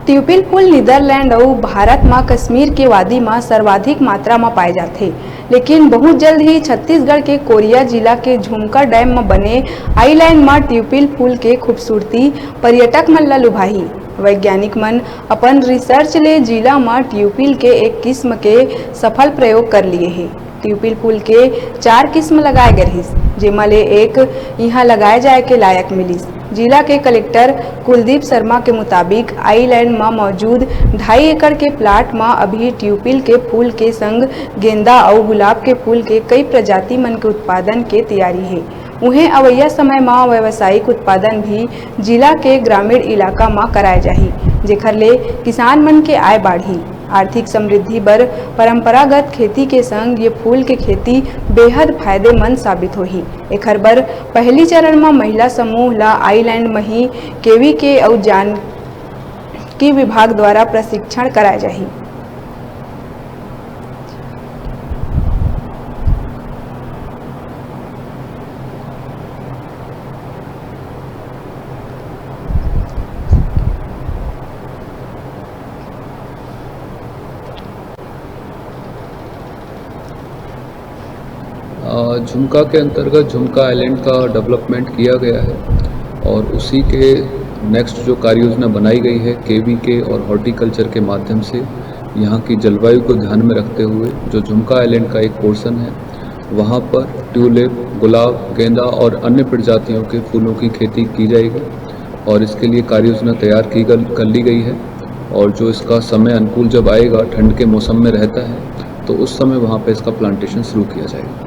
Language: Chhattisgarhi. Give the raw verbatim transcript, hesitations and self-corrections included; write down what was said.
ट्यूपिल फूल नीदरलैंड अउ भारत म कश्मीर के वादी म सर्वाधिक मात्रा म पाए जाथे, लेकिन बहुत जल्द ही छत्तीसगढ़ के कोरिया जिला के झुमका डैम म बने आइलैंड म ट्यूपिल फूल के खूबसूरती पर्यटक मन ल लुभाही। वैज्ञानिक मन अपन रिसर्च ले जिला म ट्यूपिल के एक किस्म के सफल प्रयोग कर लिए हे। ट्यूपिल फूल के चार किस्म लगाए गे रहिस, जेमा ले एक इहां लगाए जाए के लायक मिलिस। जिला के कलेक्टर कुलदीप शर्मा के मुताबिक, आइलैंड म मौजूद ढाई एकड़ के प्लाट म अभी ट्यूपिल के फूल के संग गेंदा अउ गुलाब के फूल के कई प्रजाति मन के उत्पादन के तैयारी हे। उहें, अवइया समय म व्यावसायिक उत्पादन भी जिला के ग्रामीण इलाका म कराए जाही, जेखर ले किसान मन के आय बाढ़ही। आर्थिक समृद्धि बर परंपरागत खेती के संग ये फूल के खेती बेहद फायदेमंद साबित होही। एखर बर पहली चरण म महिला समूह ल आइलैंड म ही केवी के अउ जानकी विभाग द्वारा प्रशिक्षण कराए जाही। अ, झुमका के अंतर्गत झुमका आइलैंड का डेवलपमेंट किया गया है और उसी के नेक्स्ट जो कार्य योजना बनाई गई है, केवीके और हॉर्टिकल्चर के माध्यम से यहाँ की जलवायु को ध्यान में रखते हुए जो झुमका आइलैंड का एक पोर्शन है, वहाँ पर ट्यूलिप, गुलाब, गेंदा और अन्य प्रजातियों के फूलों की खेती की जाएगी और इसके लिए कार्य योजना तैयार की गल-, कर ली गई है और जो इसका समय अनुकूल जब आएगा, ठंड के मौसम में रहता है, तो उस समय वहाँ पे इसका प्लांटेशन शुरू किया जाएगा।